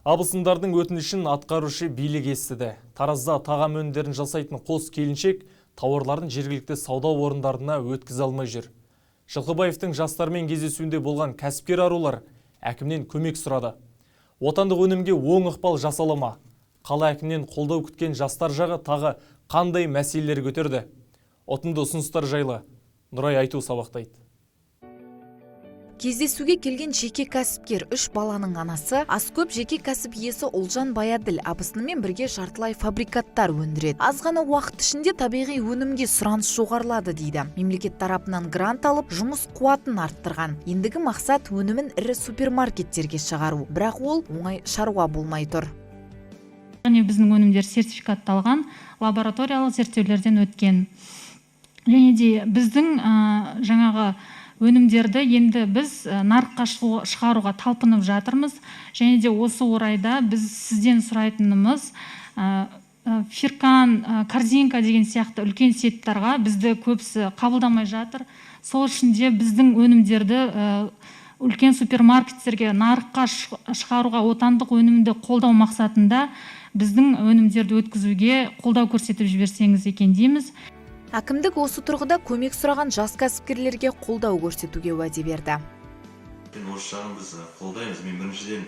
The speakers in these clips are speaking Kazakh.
Абысындардың өтінішін атқарушы билік естіді. Таразда тағам өнімдерін жасайтын қос келіншек тауарларын жергілікті сауда орындарына өткізе алмай жүр. Жылқыбаевтың жастармен кездесуінде болған кәсіпкер арулар әкімнен көмек сұрады. Отандық өнімге оң ықпал жасала ма? Қала әкімнен қолдау күткен жастар жағы тағы қандай мәселелер көтерді? Ұтымды ұсыныстар жайлы Нұрай Айту сабақтайды. Кездесуге келген жеке кәсіпкер, үш баланың анасы, аз көп жеке кәсіп иесі Ұлжан Баяділ абысынымен бірге жартылай фабрикаттар өндіреді. Аз ғана уақыт ішінде табиғи өнімге сұраныс жоғарылады дейді. Мемлекет тарапынан грант алып, жұмыс қуатын арттырған. Ендігі мақсат — өнімін ірі супермаркеттерге шығару. Бірақ ол оңай шаруа болмай тұр. Және біздің өнімдер сертификатталған, лабораториялық зерттеулерден өткен. Және де біздің жаңағы өнімдерді енді біз нарыққа шығаруға талпынып жатырмыз. Және де осы орайда біз сізден сұрайтынымыз, Фиркан, Корзинка деген сияқты үлкен сеттарға бізді көбісі қабылдамай жатыр. Сол үшін де біздің өнімдерді үлкен супермаркеттерге, нарыққа шығаруға, отандық өнімді қолдау мақсатында біздің өнімдерді өткізуге қолдау көрсетіп жіберсеңіз екен дейміз. Әкімдік осы тұрғыда көмек сұраған жас кәсіпкерлерге қолдау көрсетуге уәде берді. Енді осы жағын біз қолдаймыз. Мен біріншіден,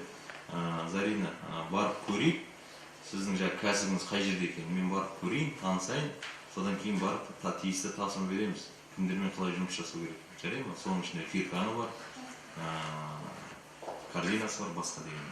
Зарина, барып көрейік, сіздің жаңағы кәсібіңіз қай жерде екенін мен барып көрейін, танысайын. Содан кейін барып тиісті тапсырма береміз, кімдермен қалай жұмыс жасау керек, жарай ма? Соның ішінде Фирканы бар, Корзинасы бар, басқа деген.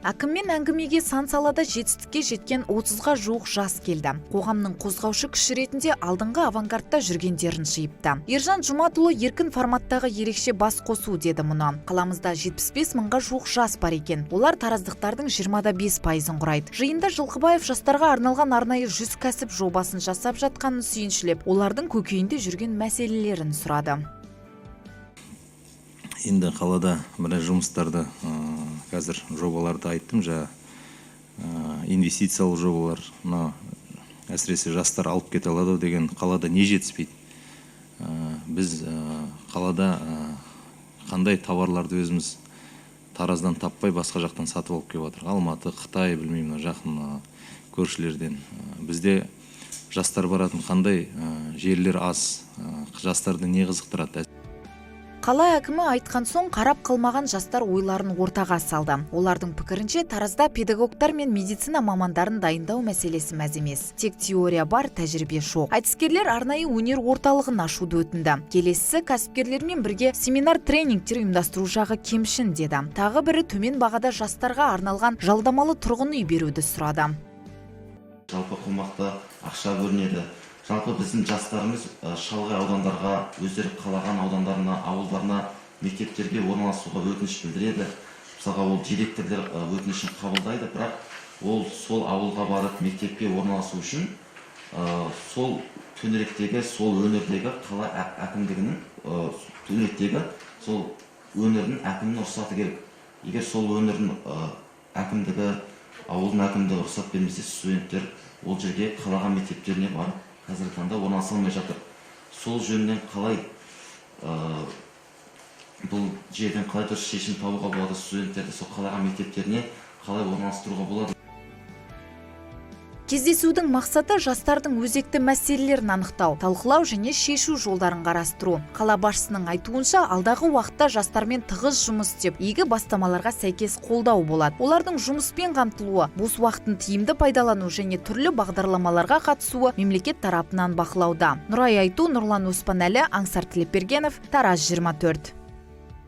Әкіммен әңгімеге сан салада жетістікке жеткен 30-ға жуық жас келді. Қоғамның қозғаушы күші ретінде алдыңғы авангардта жүргендерін жиыпты. Ержан Жұматұлы еркін форматтағы ерекше бас қосу деді мұны. Қаламызда 75 мыңға жуық жас бар екен. Олар тараздықтардың 25 пайызын құрайды. Жиында Жылқыбаев жастарға арналған арнайы 100 кәсіп жобасын жасап жатқанын сүйіншілеп, олардың көкейінде жүрген мәселелерін сұрады. Енді қалада біраз жұмыстарды, қазір жобаларды айттым жаңа, инвестициялық жобалар, мына әсіресе жастар алып кете алады ау деген. Қалада не жетіспейді? Біз қалада қандай товарларды өзіміз Тараздан таппай, басқа жақтан сатып алып келіп жатырмық? Алматы, Қытай, білмеймін, мына жақын көршілерден. Бізде жастар баратын қандай жерлер аз? Жастарды не қызықтырады? Қала әкімі айтқан соң, қарап қалмаған жастар ойларын ортаға салды. Олардың пікірінше, Таразда педагогтар мен медицина мамандарын дайындау мәселесі мәз емес. Тек теория бар, тәжірибе жоқ. Айтыскерлер арнайы өнер орталығын ашуды өтінді. Келесісі кәсіпкерлермен бірге семинар, тренингтер ұйымдастыру жағы кемшін деді. Тағы бірі төмен бағада жастарға арналған жалдамалы тұрғын үй беруді сұрады. Жалпы қомақты ақша бөлінеді. Жалпы біздің жастарымыз шалғай аудандарға, өздері қалаған аудандарына, ауылдарына, мектептерге орналасуға өтініш білдіреді. Мысалға, ол директорлер өтінішін қабылдайды, бірақ ол сол ауылға барып мектепке орналасу үшін сол төңіректегі, сол өңірдегі қала әкімдігінің, төңіректегі сол өңірдің әкімінің рұқсаты керек. Егер сол өңірдің әкімдігі, ауылдың әкімдігі рұқсат бермесе, студенттер ол жерге қалаған мектептеріне барып қазіргі таңда орналаса алмай жатыр. Сол жөнінен қалай, бұл жерден қалай дұрыс шешім табуға болады? Студенттерді сол қалаған мектептеріне қалай орналастыруға болады? Кездесудің мақсаты — жастардың өзекті мәселелерін анықтау, талқылау және шешу жолдарын қарастыру. Қала басшысының айтуынша, алдағы уақытта жастармен тығыз жұмыс істеп, игі бастамаларға сәйкес қолдау болады. Олардың жұмыспен қамтылуы, бос уақытын тиімді пайдалану және түрлі бағдарламаларға қатысуы мемлекет тарапынан бақылауда. Нұрай Айту, Нұрлан Оспанәлі, Аңсар Тілепбергенов, Тараз 24.